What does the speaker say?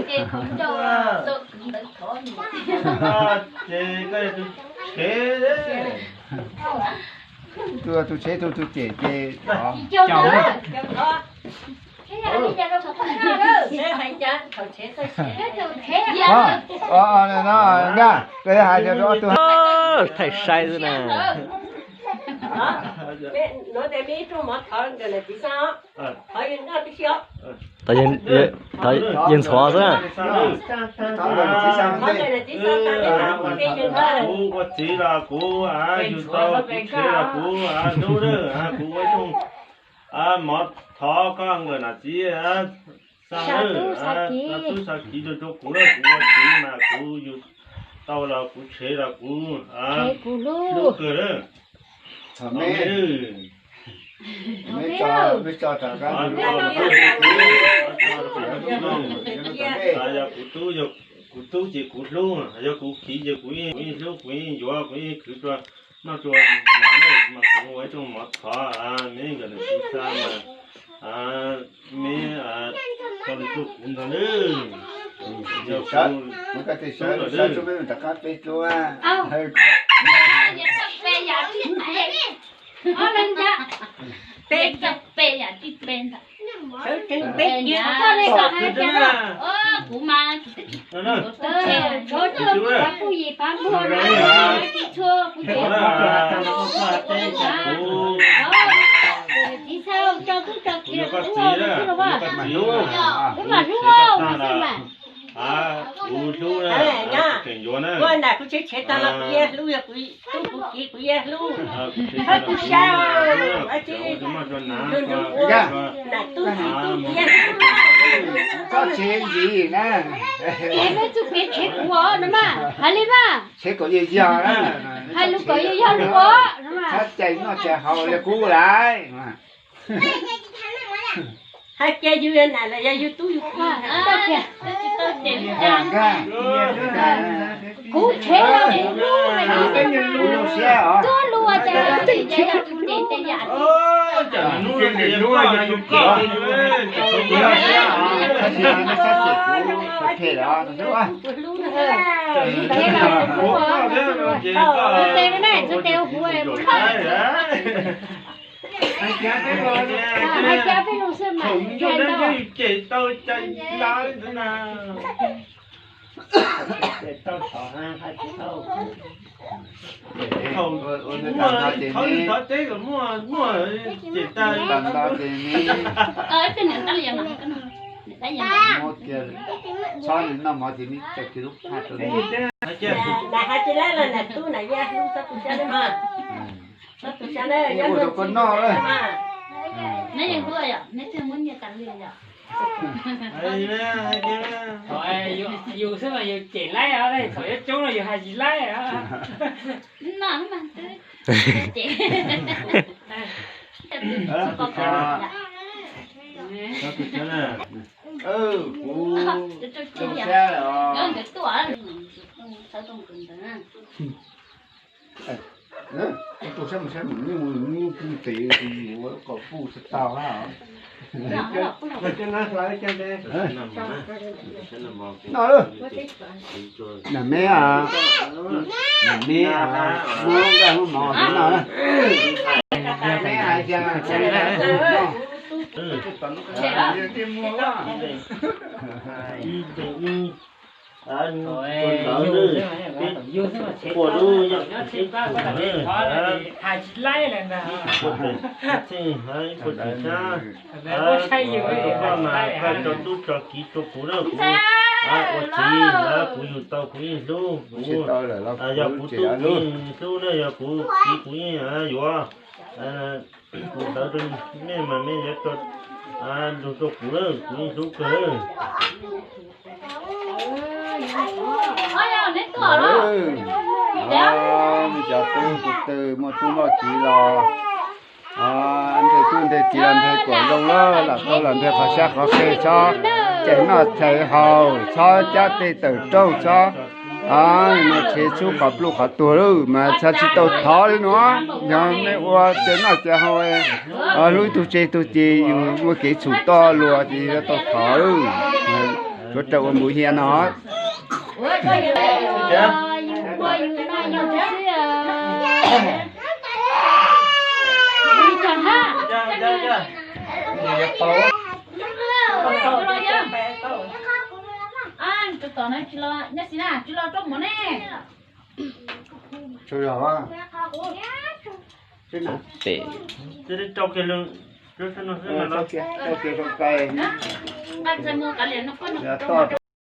Ces koj yog tus tshev, tus tshev tus tus cem ces no, koj hais rau ob tug thaij sai xwb na. Thov yeej ntxhuav xwb na. Kuv ua txiv los kuv yug tau, kuv tshev los kuv hlub na, kuv ua ib tug mov thov koj nkawm nam txiv xa lawm, xa tub xa kiv rau kuv na, kuv ua txiv mas kuv yug tau los kuv tshev los kuv hlub kawg na. Yog kuv tub, kuv tub ces kuv hlub, yog kuv kiv ces kuv yeej hlub, kuv yeej yuav, kuv yeej khwv rua noj rua mas kuv ua ib tug mov thov me nkawm nam txiv xa mas me tau li tuaj kuv ntag nawb. Yog kuv tub lawm nawb. Peb, peb yam tib peb ntawd. Sawv tsees peb kiag koj li kom hais tias kuv mas tshuav tshuav kuv yim pab npuag na, tsis tshua kuv tsev. Txiv txhawj tso tub tso kiv rau kuv xwb los as, kuv mam hlub mas xwb mas. Kuv hlub na, kuv tseem yuav na. Kuv nam kuv tshev tshev tag los kuv yeej hlub, yog kuv tub kuv kiv kuv yeej hlub. Txhob tu siab, nam tub txiv tub kuv yeej hlub. Txhob tshev ntxiv na. Tshev peb txuj kev tshev kuv os no mas hais li mas. Tshev kom yog yog na. Hais lus kom yog yog lus os no mas. Txhob cais noj cais haus li kuv lawm. Hais tias yus yog nam los yog yus tub yus kiv. Kuv tshev los kuv hlub, kuv lub siab os. Tuab lub ua cas ces yog kuv ces yam Kuv tes na, kuv tes ua huv. Hais kiag peb lus xwb mas, thaum yus ntau ces tau cai lawm ntawd na. Tau thov, thaum muaj thov thov teb kom muaj, muaj ces tau. Muaj kiag, txhob noj mov ces neb tso kiag lub phaj rau neb. Nas hais tsis laib los nas tub nas yaj hlub txhob tu siab nawb mog. Txhob tu siab nawb, ua rau koj noj lawm. Neb yeej hlub yom, neb thiaj muab nyiaj tas li yom. Thaum yus xwb mas yus cem laib os, thaum yuav coob los yus hais tsis laib os. Noj mas twb cem. Kuv tu siab lawm os. Tus siab mus siab mus nyuj mus nyuj pug tes tus yuav kom puj tsis tau hab. Noj lawm. Nam me, nam me, muab nqaij muab mov noj na. Ua lub, ua tsis laib lawm ntag. Koj mas koj tso tub tso kiv rau kuv na, kuv ua txiv na, kuv yug tau kuv yeej hlub, kuv yog kuv tub kuv yeej hlub na, yog kuv txiv kuv yeej yuav. Kuv hlawv rau mej mas mej yuav tso lug rau kuv na, kuv yeej hlub kawg. Cov tub tus twg muaj tub muaj kiv los nrog tub nrog kiv los nrog kuam zoo lawm, lam tau los nrog qhov sab qhov qhe, txhob cais noj cais haus, txhob cab tej tawm rooj, txhob mus tshev txhub qhov pluj qhov tuag lawm mas txhob tsis tau thov li no. Yog nej ua cais noj cais haus, hlub ib tug tseg tug ces yus muaj kev txhum toj luas ces yuav tau thov lawm. Tuaj raws ua npus hias no. Tes. Toj